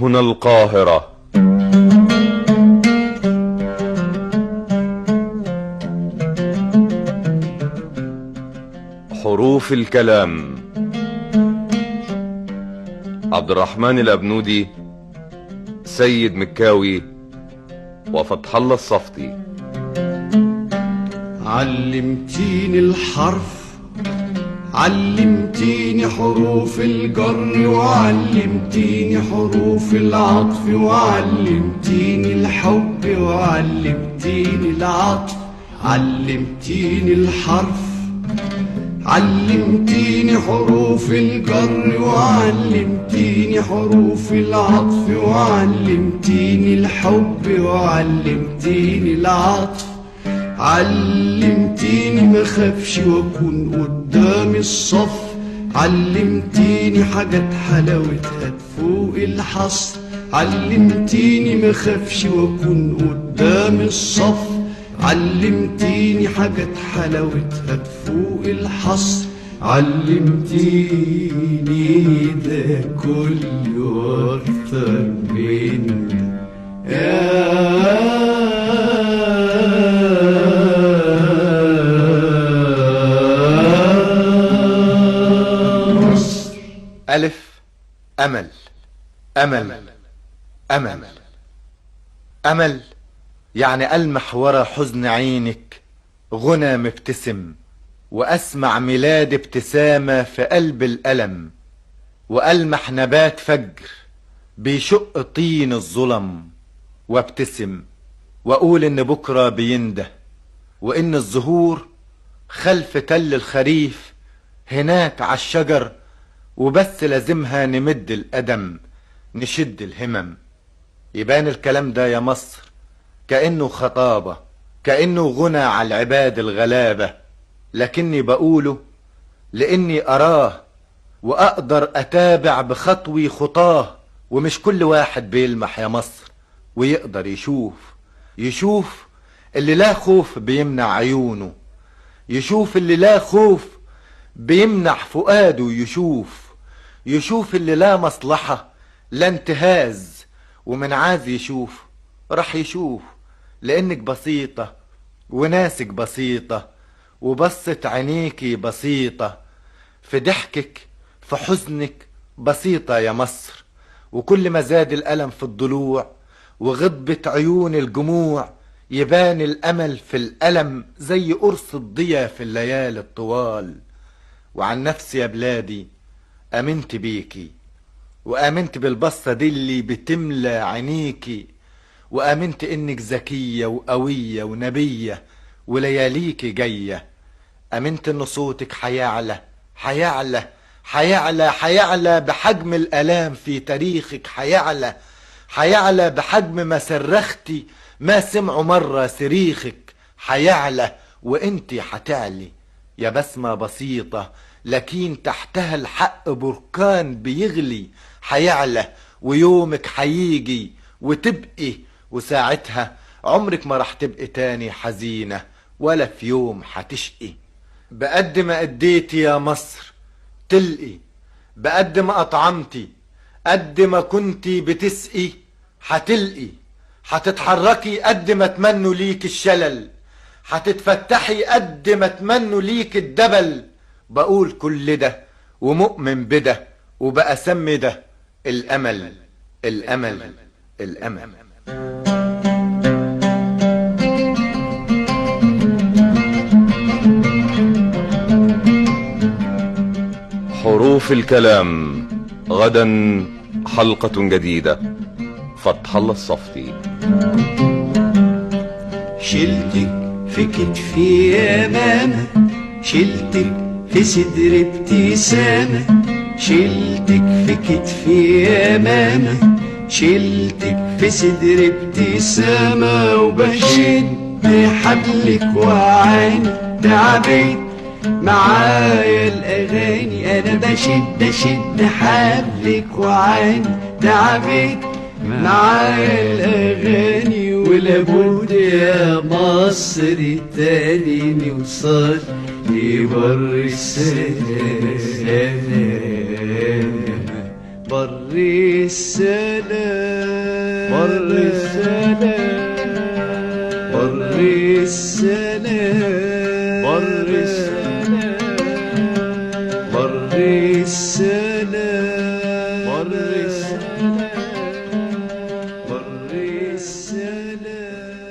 هنا القاهرة. حروف الكلام، عبد الرحمن الأبنودي، سيد مكاوي، وفتح الله الصفتي. علمتيني الحرف، علمتيني حروف الجر، وعلمتيني حروف العطف، وعلمتيني الحب، وعلمتيني العطف. علمتيني الحرف، علمتيني حروف الجر، وعلمتيني حروف العطف، وعلمتيني الحب، وعلمتيني العطف. علمتيني ما اخافش واكون قدام الصف، علمتيني حاجات حلاوتها تفوق الحصر. علمتيني ما اخافش واكون قدام الصف، علمتيني حاجات حلاوتها تفوق الحصر. علمتيني ده كله واكتر من ده. ألف أمل أمل أمل أمل، يعني ألمح ورا حزن عينك غنى مبتسم، وأسمع ميلاد ابتسامة في قلب الألم، وألمح نبات فجر بيشق طين الظلم، وابتسم وأقول إن بكرة بينده، وإن الزهور خلف تل الخريف هناك عالشجر، وبس لازمها نمد القدم نشد الهمم. يبان الكلام ده يا مصر كأنه خطابة، كأنه غنى على العباد الغلابة، لكني بقوله لأني أراه وأقدر أتابع بخطوي خطاه. ومش كل واحد بيلمح يا مصر ويقدر يشوف، يشوف اللي لا خوف بيمنع عيونه، يشوف اللي لا خوف بيمنع فؤاده، يشوف، يشوف اللي لا مصلحة لا انتهاز، ومن عايز يشوف راح يشوف، لأنك بسيطة وناسك بسيطة، وبصة عينيكي بسيطة، في ضحكك في حزنك بسيطة يا مصر. وكل ما زاد الألم في الضلوع وغضبة عيون الجموع، يبان الأمل في الألم زي قرص الضيا في الليالي الطوال. وعن نفسي يا بلادي آمنت بيكي، وآمنت بالبصة دي اللي بتملى عينيكي، وآمنت إنك ذكية وقوية ونبية ولياليكي جاية. آمنت إن صوتك حيعلى حيعلى حيعلى حيعلى بحجم الآلام في تاريخك، حيعلى حيعلى بحجم ما صرختي ما سمعوا مرة صريخك، حيعلى وإنتي حتعلي يا بسمة بسيطة لكن تحتها الحق بركان بيغلي. حيعلى ويومك حييجي وتبقي، وساعتها عمرك ما راح تبقي تاني حزينة ولا في يوم حتشقي. بقد ما اديتي يا مصر تلقي، بقد ما اطعمتي، قد ما كنتي بتسقي حتلقي. حتتحركي قد ما تمنوا ليك الشلل، حتتفتحي قد ما تمنوا ليك الدبل. بقول كل ده ومؤمن بده، وبأسمي ده الأمل الأمل الأمل. حروف الكلام، غدا حلقة جديدة. فتح الله الصفتي. شلتك في كتفي يا ماما، شلتك في صدر ابتسامة، شلتك في كتفي يا ماما، شلتك في صدر ابتسامة، وبشد حبلك وعاني تعبت معايا الأغاني. أنا بشد أشد حبلك وعاني تعبت معايا الأغاني، ولابد يا مصر تاني نوصل لبر السلام. بر السلام، بر السلام، بر السلام، بر السلام، بر السلام، بر السلام، بر السلام.